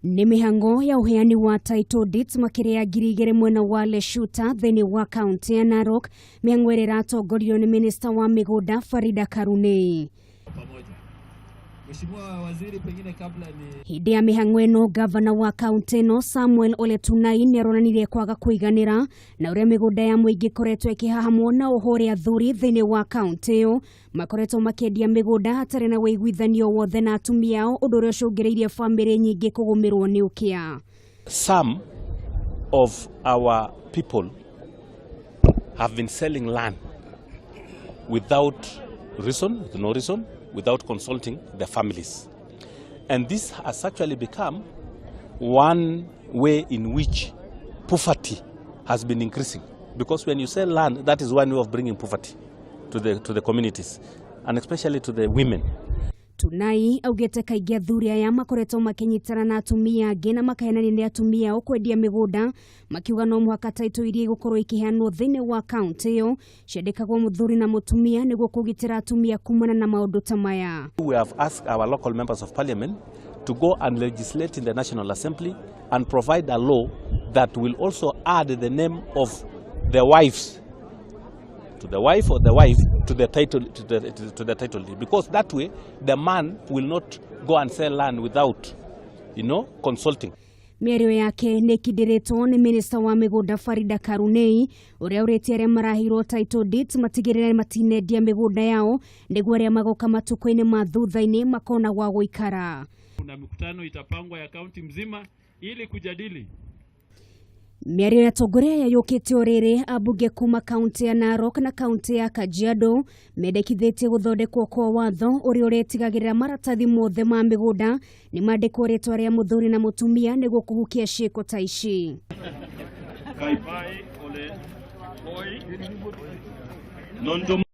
Nĩ mĩhango ya ũheani wa title deeds makĩria ya 2000 mwena wa Leshuta thĩinĩ wa kaunti ya Narok, mĩhango ĩrĩa ĩratongorio nĩ minista wa mĩgũnda Farida Karunei. Mheshimiwa Waziri, pengine kabla ni Hĩndĩ ya mĩhang'o ĩno, gavana wa kaunti ĩno Samuel Ole Tunai nĩ aronanirie kwaga kũiganĩra na ũrĩa mĩgũnda ya mũingĩ ĩkoretwo ĩkĩhahamwo, na ũhũ ũrĩa athuri thĩinĩ wa kaunti ĩyo makoretwo makĩendia mĩgũnda hatarĩ na ũiguithanio wothe na atumia ao, ũndũ ũrĩa ũcũngĩrĩirie bamĩrĩ nyingĩ kũgũmĩrwo nĩ ũkĩa. Some of our people have been selling land without reason, with no reason, without consulting their families. And this has actually become one way in which poverty has been increasing. Because when you sell land, that is one way of bringing poverty to the communities, and especially to the women. Tunai augĩte kaingĩ athuri aya makoretwo makĩnyitana na atumia angĩ na makahenania nĩ atumia ao kwendia mĩgũnda, makiuga no mũhaka taitũ iria igũkorwo ikĩheanwo thĩinĩ wa kaunti ĩyo ciandĩkagwo mũthuri na mũtumia nĩguo kũgitĩra atumia kumana na maũndũ ta maya. We have asked our local members of parliament to go and legislate in the National Assembly and provide a law that will also add the name of the wives to the wife or the wife to the title deed, because that way the man will not go and sell land without consulting. Mĩario yake nĩ ĩkindĩrĩtwo nĩ minista wa mĩgũnda Farida Karunei, ũrĩa ũrĩtie arĩa maraheirwo title deeds matigĩrĩre matinendia mĩgũnda yao nĩguo arĩa magoka matukũ-inĩ ma thutha-inĩ makona gwa gũikara. Kuna mikutano itapangwa ya kaunti mzima ili kujadili. Mĩario ya atongoria aya yũkĩte o rĩrĩ ambunge kuma kaunti ya Narok na kaunti ya Kajiado mendekithĩtie gũthondekwo kwa watho ũrĩa ũrĩtigagĩrĩra maratathi mothe ma mĩgũnda nĩ mandĩkwo rĩtwa rĩa mũthuri na mũtumia nĩguo kũhukia ciĩko ta ici. Kaipai Ole Oi Nontum.